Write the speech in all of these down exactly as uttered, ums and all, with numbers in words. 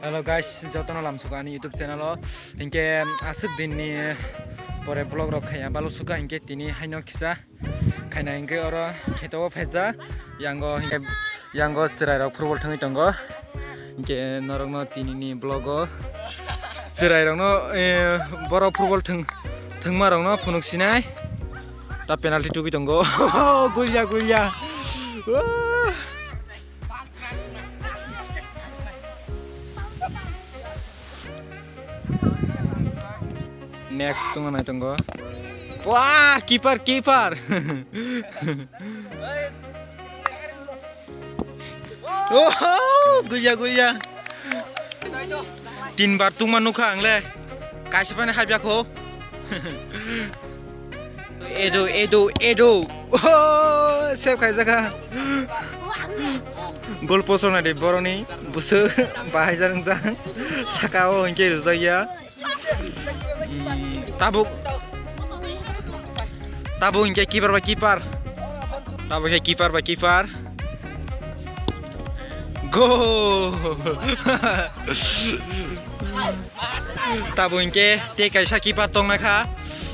Hello guys, jotono lamsuka ani YouTube channel o. Hinkhe aswk dinni pore vlog rok khaiya balu suka, hinkhe tini haino kisa khaina hinkhe oro kheto o phaijak. Yango hinkhe, yango chwrai rok football thwngwi tongo. Hinkhe norokno tinini vlog o chwrai rokno, eh, borok football thwng, thwngma rokno phunuk sinai. Ta penalty tugwi tongo. Gulya, gulya. Next tungma nai tongo. Wah, keeper, keeper. Oh, gulya, gulya. Tin bar tungma nukha ang le. Kaisa pani hapya kho. Edo, edo, edo. Oh, save khaijak kha. Goal post rok nai di borokni busu bahai jang jang. Saka o hinkhe rwjak ya. Hmm, tabuk. Tabuk hinkhe keeper bai keeper. Tabuk hinkhe keeper bai keeper. Goal! Tabuk hinkhe tei kaisa keeper tongna kha.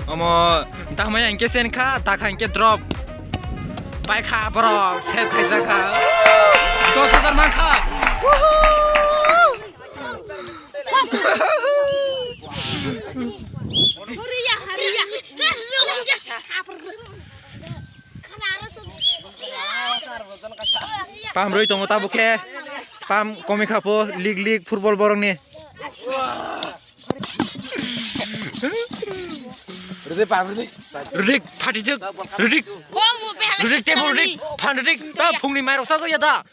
Omo damaya hinkhe sen kha, dakha hinkhe drop. Pai kha borok, save khaijak kha. Dos hajar man kha. Pam rwi tongo tabuk khe. Pam komwi kha pho, lig lig football borokni. Rwdik, phan rwdik. Rwdik, phatijak, rwdik. Rwdik, tebo rwdik, phan rwdik. Ta phungni mairok chajak ya da.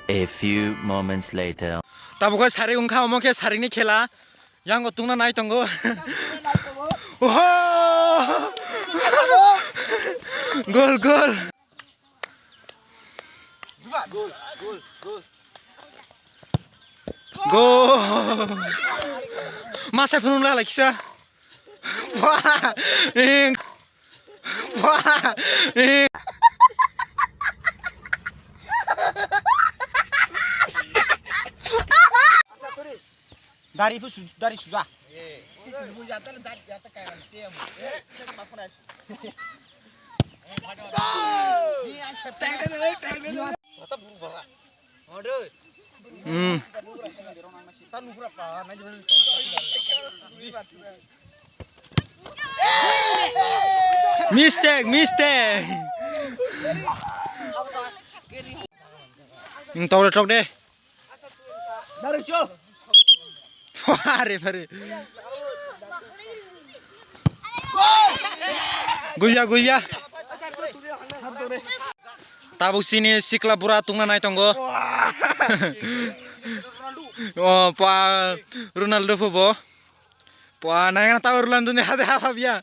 A few moments later. Tabuk khe sarik wngkha, omo khe sarikni khela. Yango tungna nai tongo. Oho! Gol, gol. Gol. Masa phunung la lai kisa. Wah! Ing. Wah! Ing. Dari phu su-, dari suja. Hmm. Mistake, mistake. Hmm, tok de, tok de. Pare, pare. Gulya, gulya. Tabuk chini sikla bura tungna nai tongo. O pa Ronaldo phubo. Pua, nai gana tau Ronaldo ni hade ha habya.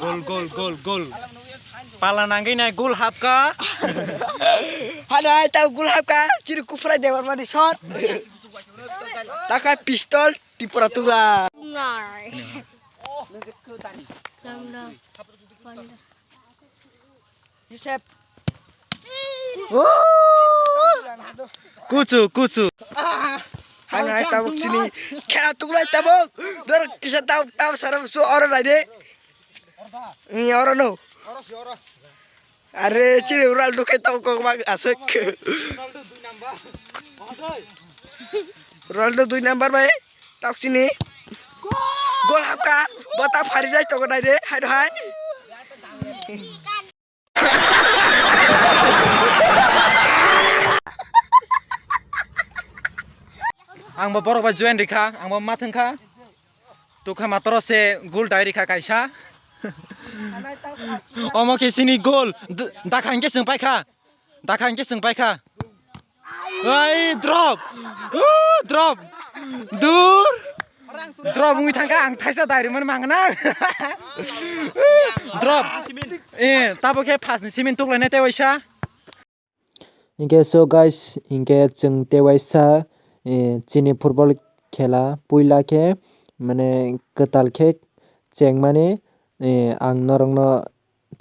Gol, gol, gol, gol. Pala nangwi nai gol hapka. Hano ai tau gol hapka. Chiri kufra debar mani shot. Takai pistol, Tripura tura. Nai. Dam, dam. Yusep. Kuchu, kuchu. Hai nai tabuk chini. Khela tuklai tabuk. Dor kisa tab, tab sara su oro nai de. Ni oro no. Are chini Ronaldo kai tabuk kok bak asuk. Ronaldo dui number bai. Tabuk chini. Gol hapka. Bota phari jai tongo nai de. Hai no hai. Ang bo borok bai join rikha, ang bo ma thwngkha. Tukha matoro se gul dai rikha kaisa. Omo khe chini goal. D-, dakha hinkhe chwng paikha. Dakha hinkhe chwng paikha. Ai, drop. Uh, drop. Dur. Drop wngwi thangkha, ang thaisa dairumani mangna. Drop. Eh, tabo khe phasni simi tuklainai tei waisa. Hinkhe so guys, hinkhe chwng tei waisa, eh, chini football khela puila khe, mane, kwtal khe chengmani, eh, ang norokno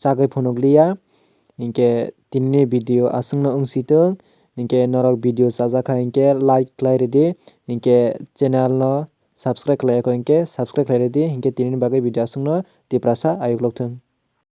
chagwi phunukliya. Hinkhe tinini video aswkno wngsitwng. Hinkhe norok video chajakha hinkhe like khlai rwdi. Hinkhe channel no subscribe khlai yakho hinkhe subscribe khlai rwdi. Hinkhe tinini bagwi video aswkno Tiprasa ayuk lokthwng.